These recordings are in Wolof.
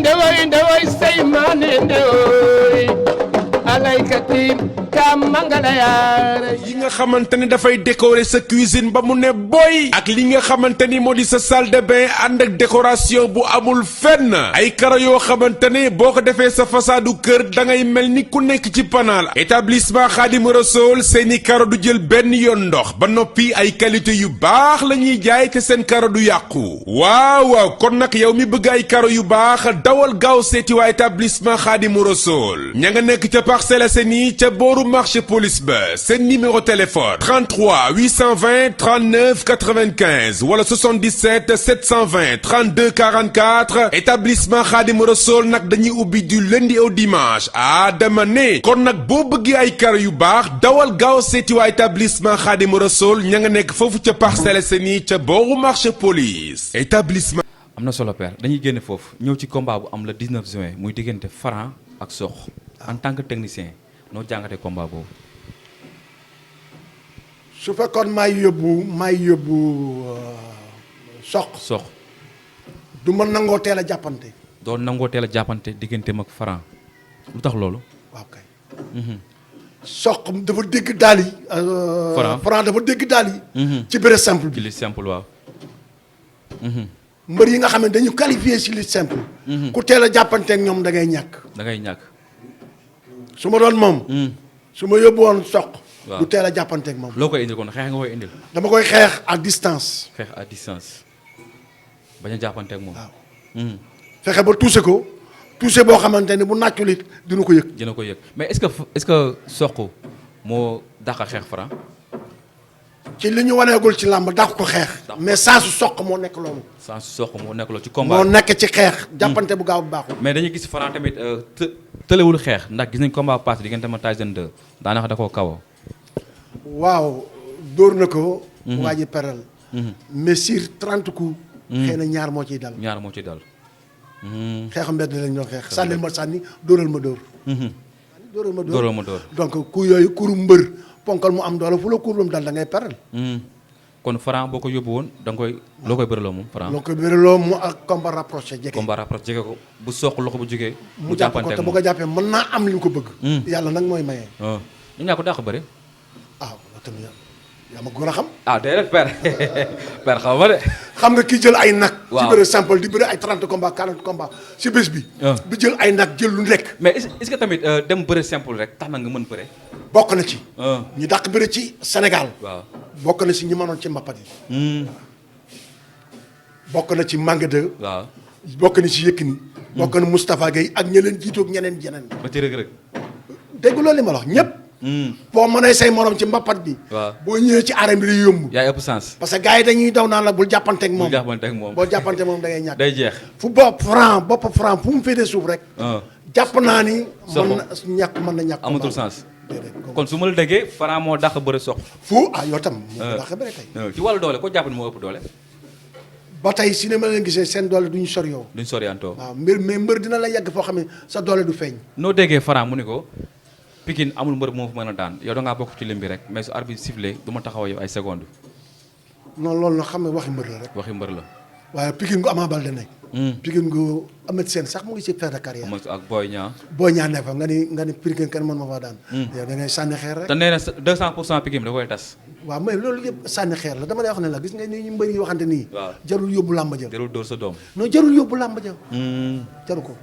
ndewoy say mane ndewoy alaykati kam mangala yaara yi nga xamante ne dafay décorer sa cuisine ba mu ne boy ak li nga xamante ni moo di sa salle de bain ànd ak décoration bu amul fenn ay karo yoo xamante ne boo ko defee sa façadu kër da ngay mel ni ku nekk ci panaal établissement Khadim Rassoul seeni karo du jël benn yoon ndox ba noppi ay qualité yu baax la ñuy jaay te seen karo du yàqu waaw kon nag yow mi bëgg ay karo yu baax dawal gaaw seeti waa établissement Khadim Rassoul ña nga nekk ca Parcelles Assainies ca booru marché police ba seen numéro téléphone 33 820 39 95 wala 77 720 32 44 établissement Khadim Rassoul nag dañuy ubbi du lundi au dimanche dama ne kon nag boo bëggee ay karo yu baax dawal gaaw seeti waa établissement Khadim Rassoul ña nga nekk foofu ca Parcelles Assainies ca booru marché police établissement. am na solo père dañuy génn foofu ñëw ci combat bu am le 19 juin muy diggante Franc ak Sokh en tant que technicien noo jàngatee combat boobu. su fekkoon may yóbbu Sokh du ma nangoo teel a jàppante. doo nangoo teel a jàppante digganteem ak Franc lu tax loolu. waaw kay. Sokh dafa dégg daal yi. Franc dafa dégg daal yi. ci bëre simple bi ci li simple waaw. mbër yi nga xam ne dañu qualifié ci li simple. ku teel a jàppanteeg ñoom da ngay ñàkk. da ngay ñàkk. su ma doon moom. su ma yóbbu woon Sokh. waaw du teel a jàppanteeg moom. loo koy indil kon xeex nga koy indil. dama koy xeex à distance. xeex à distance bañ a jàppanteeg moom. waaw fexe ba touché ko touché boo xamante ne bu nàccul it dina ko yëg. dina ko yëg mais est-ce que Sokh moo dàq xeex Franc. ci li ñu waneegul ci làmb dàq ko xeex. mais saa su Sokh moo nekk loolu. sans Sokh moo nekk loolu ci combat moo nekk ci xeex. jàppante bu gaaw bu baaxul. mais dañuy gis Franc tamit tëlewul xeex ndax gis nañ combat passé diggante ma Tyson 2 daanaka da koo kawoo. waaw dóor na ko. waa ji peral. mais sur 30 coups. xëy na ñaar moo ciy dal. ñaar moo ciy dal. xeexu mbedd lañ doon xeex sànnil ma sànni dóoral ma dóor. dóoral ma dóor. donc ku yooyu kuru mbër ponkal mu am doole fu la kur dal da ngay peral. kon Franc boo ko yóbbu woon da nga koy loo koy bëraloo moom Franc. loo koy bëraloo mu ak combat rapproché jege. combat rapproché jege ko bu Sokh loxo bu jógee. mu jàpp ko te bu ko jàppee mën naa am li ñu ko bëgg. yàlla nag mooy maye. ñu ñaa ko dàq bëri. tamit yaa ma gën a xam. déedéet père père xaw ma de. xam nga ki jël ay nag. waaw ci bëre simple di bëre ay 30 combats 40 combats ci bés bi. bi jël ay nag jël lu nekk. mais est-ce que tamit dem bëre simple rek tax na nga mën bëre. bokk na ci. ñu dàq bëre ci Sénégal. waaw bokk na ci ñi mënoon ci mbapat yi. bokk na ci Manga 2. waaw bokk na ci Yékini. bokk na Moustapha Gueye ak ñeneen jiitoo ak ñeneen. ba ci rëg-rëg. dégg loolu li ma la wax ñëpp. boo mënee say morom ci mbapat bi. waaw boo ñëwee ci arène bi day yomb. yaay ëpp sens. parce que gars yi dañuy daw naan la bul jàppanteeg moom. bul jàppanteeg moom boo jàppanteeg moom da ngay ñàkk. day jeex. fu bopp Franc fu mu féetee suuf rek. jàpp naa ni. mën na ñàkk. amatul sens. kon su ma la déggee Franc moo dàq bëre Sokh. yow tam. moo dàq bëre tey. ci wàllu doole ko jàpp ni moo ëpp doole. ba tey si ne ma leen gisee seen doole duñu sori yow. duñ soriantoo. waaw mbër dina la yegg foo xam ne sa doole du feeñ. noo déggee Franc mu ni ko Pikine amul mbër moo fa mën a daan yow da ngaa bokk ci lim bi rek mais su arbitre sifflé du ma taxaw yow ay secondes. non loolu nag xam ne waxi mbër la rek. waxi mbër la. waaye Pikine gu Ama Baldé nekk. Pikine gu Eumeu Sène sax mu ngi ci fin de carrière. ak Boy Niang. Boy Niang ne fa nga ni Pikine kenn mën ma faa daan. yow da ngay sànni xeer rek. te nee na 200% Pikine da koy tas. waaw mais loolu yëpp sànni xeer la dama lay wax ne la gis nga ni ñu mbër yi waxante nii. waaw jarul yóbbu làmb ja. jarul dóor sa doom. non jarul yóbbu làmb ja. jaru ko.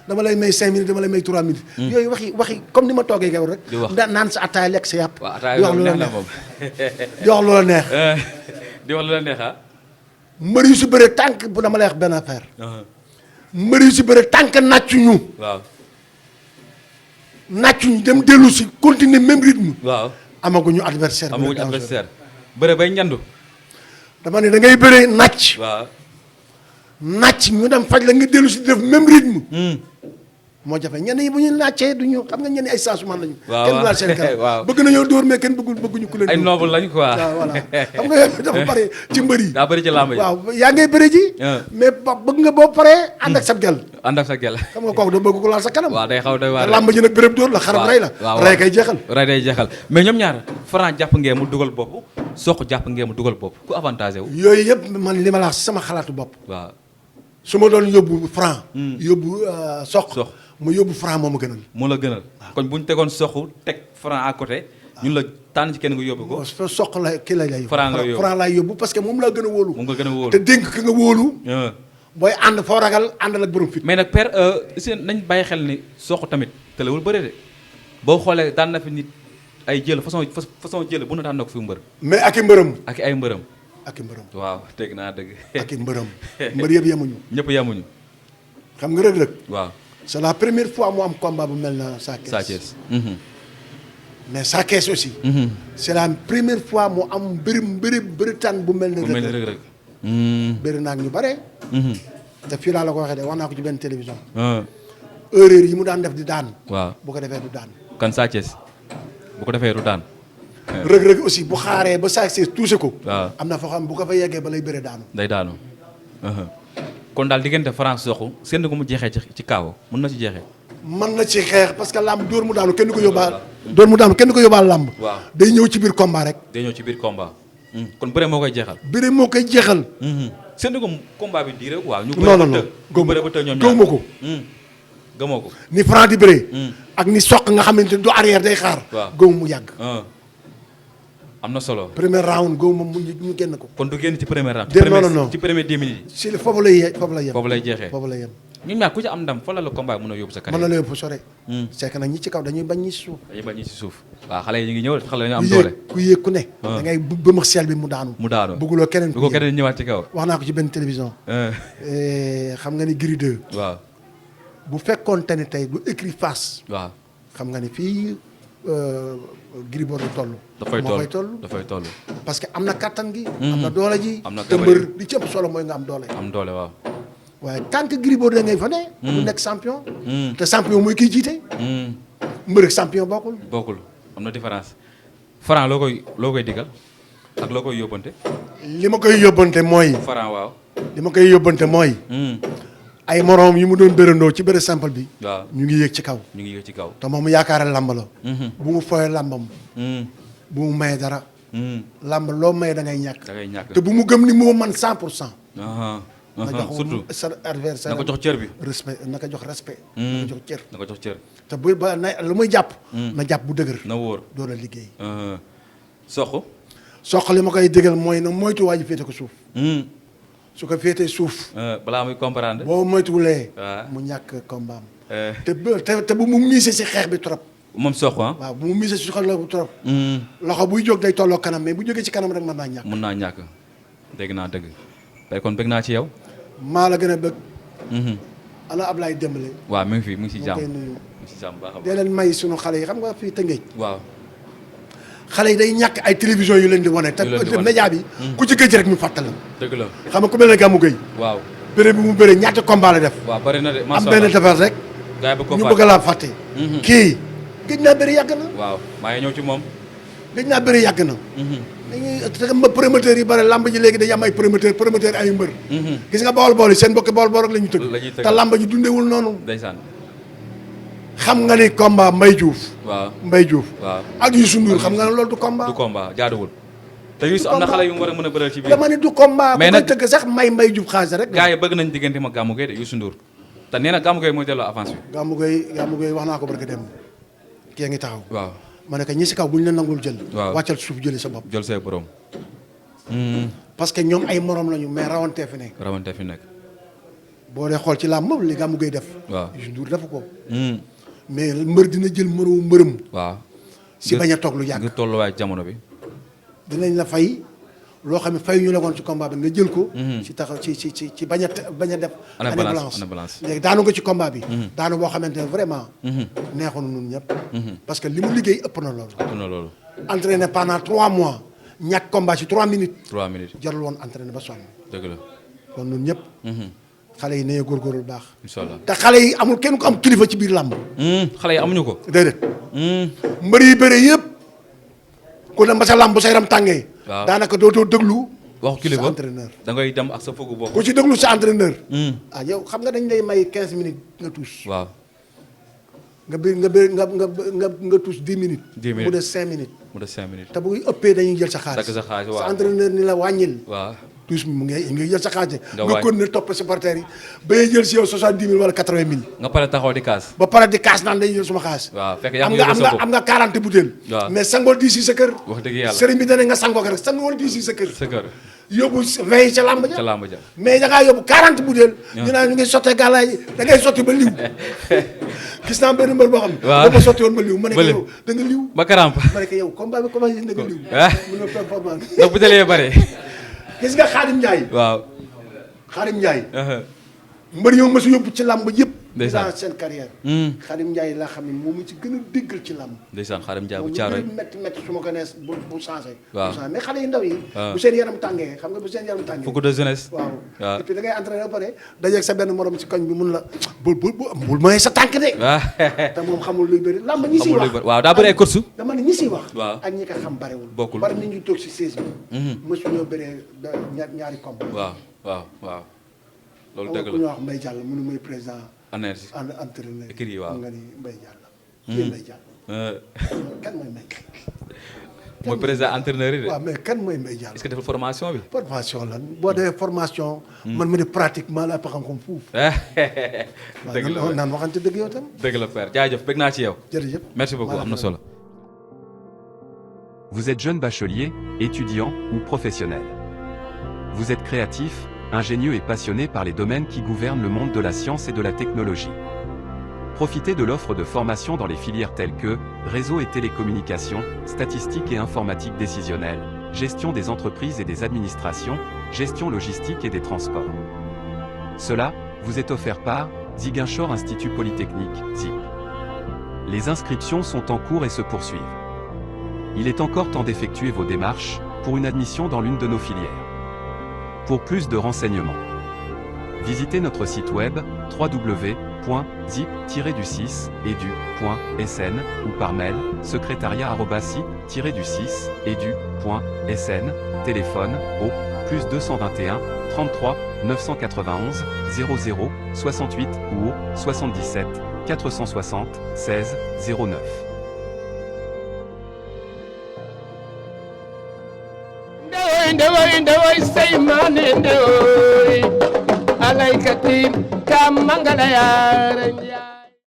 dama lay may 5 minutes dama lay may 3 minutes. yooyu waxi comme ni ma toogee yow rek. di wax naan sa ataaya lekk sa yàpp. waaw ataaya moom neex na moom di wax lu la neex. di wax lu la neex mbër yu si bëre tànk bu dama lay wax benn affaire. mbër yu si bëre tànk nàccuñu. waaw. nàccuñu dem dellu si continuer même rythme. waaw amaguñu adversaire. amaguñu adversaire bëre bay ñandu. dama ne da ngay bëree nàcc. waaw. nàcc ñu dem faj la nga dellu si def même rythme. moo jafe ñenn yi bu ñu nàccee du ñu xam nga ñenn ay changement lañu. waaw kenn du laal seen kanam. waaw bëgg nañoo dóor mais kenn bëgguñu ku leen. ay noble lañ quoi. waaw voilà xam nga yooyu dafa bare ci mbër yi. daa bëri ci làmb yi. waaw yaa ngay bëri ji. mais bëgg nga boo paree ànd ak sa gel. ànd ak sa gel. xam nga kooku doo bëgg ko laal sa kanam. waaw day xaw doy waar làmb ji nag béréb dóor la xaram rey la. waaw rey kay jeexal. rey day jeexal mais ñoom ñaar Franc jàpp ngeen mu dugal bopp Sokh jàpp ngeen mu dugal bopp ku avantagé wu. yooyu yëpp man li ma la wax sama xalaatu bopp. waaw. su ma doon yóbbu franc. yóbbu soq. Soq. mu yóbbu franc moo ma gënal. moo la gënal. kon bu ñu tegoon soxu teg franc à côté. ñun la tànn ci kenn nga yóbbu ko. soq la kii la lay yóbbu. franc nga yóbbu franc laay yóbbu parce que moom laa gën a wóolu. moom nga gën a wóolu te dénk ka nga wóolu. Ah. booy ànd foo ragal àndal ak borom fit. mais nag père seen nañ bàyyi xel ni soxu tamit tëlewul bëre de boo xoolee daan na fi nit ay jël façon jël bu na daan na ko fi mbër. mais ak i mbërëm. ak ay mbërëm. ak i mbërëm. waaw dégg naa dëgg. ak i mbërëm. mbër yëpp yemuñu. ñëpp yamuñu. xam nga rëg-rëg. waaw. c'est la première fois mu am combat bu mel na Sa Thiès. Sa Thiès. mais Sa Thiès aussi. c'est la première fois mu am bëri tànn bu mel ne. bu mel ni rëg-rëg. bëri naa ak ñu bare. te fii laa la ko waxee de wax naa ko ci benn télévision. Ah. erreur yi mu daan def di daan. waaw bu ko defee du daan. kan Sa Thiès bu ko defee du daan. rëg-rëg aussi bu xaaree ba Sa Thiès touché ko. waaw am na foo xam bu ko fa yeggee ba lay bëre daanu. day daanu. kon daal diggante France soxu seen ko mu jeexee ci kaaw mën na ci jeexee. mën na ci xeex parce que làmb dóor mu daanu kenn du ko yóbbaal. dóor mu daanu kenn du ko yóbbaal làmb. waaw day ñëw ci biir combat rek. day ñëw ci biir combat. kon bëre moo koy jeexal. bëre moo koy jeexal. seen ko combat bi diire waaw. ñu non non non bëre ba të ñoom gëw ma ko. gëmoo ko. ni Franc di bëree. ak ni soq nga xamante du arrière day xaar. waaw gëw mu yàgg. am na solo. premier round gëw ma mu ñu génn ko. kon du génn ci premier round. non ci premier 10 minutes yi. si foofu lay yem. foofu lay jeexee. foofu lay yem. ñun ñaar ku ci am ndam fa la combat mën a yóbbu sa mën carrière. na la yóbbu sore. c'est que nag ñi ci kaw dañuy bañ ñi ci suuf. dañuy bañ ñi ci suuf. waaw xale yi ñu ngi ñëw xale yi ñu am doole. ku yéeg ku ne. da ngay bëmax sel bi mu daanu. mu daanu bëgguloo keneen du ko keneen ñëwaat ci kaw. wax naa ko ci benn télévision. xam nga ni Gris 2. waaw. bu fekkoon te ne tey du écrit face. waaw. xam nga ni fii Gris Bordeaux toll. dafay moo toll koy dafay toll. parce que am na kattan gi. am na doole ji. am na te gabarit. mbër li ci ëpp solo mooy nga am doole. am doole waaw. waaye tant que Gris Bordeaux ngay fa ne. du nekk champion. te champion mooy kiy jiite. mbër ak champion bokkul. bokkul am na différence. Franc loo koy digal ak loo koy yóbbante. li ma koy yóbbante mooy. Franc waaw. li ma koy yóbbante mooy. ay moroom yi mu doon bërëndoo ci bëre simple bi. waaw ñu ngi yéeg ci kaw. ñu ngi yëg ci kaw. te moom yaakaar làmb la. bu mu fooyee làmbam. bu mu maye dara. làmb loo maye da ngay ñàkk. da ngay ñàkk. te bu mu gëm ni moo man 100%. na surtout jox sa adversaire na ko jox cër bi. respect na ko jox respect. na ko jox cër. na ko jox cër. te bu ba na lu muy jàpp. na jàpp bu dëgër. na wóor. doon a liggéey. soq. soq li ma koy digal mooy na moytu waa ji féete ko suuf. su ko féetee suuf. balaa muy comprendre. boo moytuwulee. waaw mu ñàkk combat am. Eh. te bu mu miise si xeex bi trop. moom soq ah. waaw bu mu miise si xeex bi trop. loxo buy jóg day tolloo kanam mais bu jógee ci kanam rek mën naa ñàkk. mun naa ñàkk dégg naa dëgg. tey kon bëgg naa ci yow. maa la gën a bëgg. ana Ablaye Dembélé. waaw mi ngi fi mi ngi si jàmm koy mi nuyu. ngi si jàmm baax a dee baax. leen may sunu xale yi xam nga fii Tëngéej. waaw. xale yi day ñàkk ay télévision yu leen di wane. te yu leen di wane. média bi. ku ci gëj rek ñu fàttali. dëgg la. xam nga ku mel ne Gamou Gueye. waaw. bëre bi mu bëre ñaata combat la def. waaw bari na de am macha benn allah. defar rek. gars yi bëgg ko ñu fàtte. bëgg laa fàtte. kii gëj naa bëri yàgg na. waaw maa ngi ñëw ci moom. gëj naa bëri yàgg na. dañuy te ma promoteur yi bare lamb ji léegi dañuy am ay promoteur ay mbër. gis nga bool bool yi seen mbokki bool bool rek la ñu tëgg. la ñuy tëgg. te lamb ji dundewul noonu. ndeysaan. xam nga ni combat Mbaye Diouf. waaw. Mbaye Diouf. waaw. ak Youssou Ndour xam nga ne loolu du combat. du combat jaaduwul. te Youssou am na xale yu mu war a mën a bëral ci biir. dama ni du combat. mais bu nag ko tëgg sax Mbaye Diouf xaalis rek. gars yi bëgg nañ diggante ma Gamou Gueye de Youssou Ndour. te nee na Gamou Gueye mooy delloo avance bi. Gamou Gueye wax naa ko barke dem kii ngi taxaw. waaw. ma ne ko ñi si kaw bu ñu la nangul jël. waaw wàccal suuf jëlee sa bopp. jël say borom. parce que ñoom ay morom lañu mais rawantee fi nekk. rawante fi nekk. boo dee xool ci làmb li Gamou Gueye def. waaw. Youssou Ndour defu ko. mais mbër dina jël mbërëm. waaw. si bañ a toog lu yàgg. ngir tolluwaay jamono bi. dinañ la fay loo xam ne fay ñu la woon ci combat bi nga jël ko. ci taxaw ci bañ a def. année blanche léegi daanu ko ci combat bi. daanu boo xamante ne vraiment. neexoon na ñun ñëpp. parce que li mu liggéey ëpp na loolu. ëpp na loolu. entraîné pendant 3 mois ñàkk combat ci 3 minutes. 3 minutes. jarul woon entraîné ba sonn. dëgg la. kon ñun ñëpp. xale yi nee góorgóorlu baax. incha allah. te xale yi amul kenn ku am kilifa ci biir làmb. xale yi amuñu ko. déedéet. mbër yi bëre yëpp ku dem ba sa làmb bu sa yaram tàngee. waaw daanaka dootoo déglu. waxu kilifa sa entraîneur. da ngay dem ak sa foogu bopp. ku ci déglu sa entraîneur. ah yow xam nga dañ lay may 15 minutes nga tuus. waaw. nga tuus 10 minutes. 10 minutes mu des 5 minutes. mu des 5 minutes. te bu ëppee dañuy jël sa xaalis. dagg sa xaalis waaw. sa entraîneur ni la wàññil. waaw tous mu ngi jël sa xaalis Nga nga waay. continuer topp supporters yi bay jël si yow 70 000 wala 80 000 nga pare taxaw di kaas. ba pare di kaas naan dañuy jël suma xaalis waaw fekk yaa am ngi nga yóbbu am sa nga bopp. am nga 40 butéel Waaw. mais sangool di si sa kër wax dëgg yàlla. sëriñ bi dana nga sangoo ko rek sangool di si sa kër sa kër yóbbu veille ca làmb ca ja làmb ja. mais da ngaa yóbbu 40 butéel ñu naan ñu ngi sottee gàllaay yi da ngay sotti ba liw gis naa benn mbër boo xam ne Waaw. dama sotti woon ba liw ma ne ko Ba liw. yow da nga liw ba karamp. ma ne ko yow combat bi commencé na nga liw Ah. mu ne performance ndax bu tëlee bare. gis nga Xaadim Njaay waaw. Xaadim Njaay aha. mbër yow ma si yóbbu ci làmb yëpp Ndeysaan. dans seen carrière Hmm. Xaadim Njaay laa xam ne moom mu ci gën a déggal ci làmb ndeysaan xaarim Njaay bu moom caaroy. lu métti métti su ma ko nee bu changé Waaw. bu changé mais xale yu ndaw yi Waaw. bu seen yaram tàngee xam nga bu seen yaram tàngee fukk de jeunesse. waaw waaw. et puis da ngay entraîné ba pare dajeeg sa benn morom ci koñ bi mun la bul mooy sa tànk de waaw. te moom xamul luy bëri làmb ñi siy xamul luy wax bëri. waaw daa bëri ay course. dama ne ñi siy wax Waaw. ak ñi ko xam bariwul Bokkul. bari nit ñu toog si 16 bi mësuñoo bëree ñaari combat waaw waaw waaw. loolu xam nga dëgg ku ñu la. wax Mbaye Diallo mënu mooy président énergie. entraîneur Écrit yi waaw. nga ni Mbaye Diallo kii Mbaye Diallo kan mooy Mbaye mooy président entraîneur yi de. waaw mais kan mooy Mbaye Diallo est-ce que defal formation bi. formation lan boo defee formation man ma ne pratiquement laa xam-xam fuuf dëgg la waaw naan waxante dëgg yow tam dëgg la père jaajëf bëgg naa ci yow. jërëjëf merci beaucoup am na solo. Vous êtes jeune bachelier, étudiant ou professionnel. Vous êtes créatif, ingénieux et passionné par les domaines qui gouvernent le monde de la science et de la technologie. Profitez de l'offre de formation dans les filières telles que réseau et télécommunications, statistiques et informatique décisionnelle, gestion des entreprises et des administrations, gestion logistique et des transports. Cela vous est offert par Ziguinchor Institut Polytechnique, ZIP. Les inscriptions sont en cours et se poursuivent. Il est encore temps d'effectuer vos démarches pour une admission dans l'une de nos filières. Pour plus de renseignements, visitez notre site web www.zip-du6edu.sn ou par mail secrétariat@zip-du6edu.sn, téléphone au +221 33 991 00 68 ou au 77 460 16 09. ndewoy sey mane ndewoy alaykati kam mangala yaara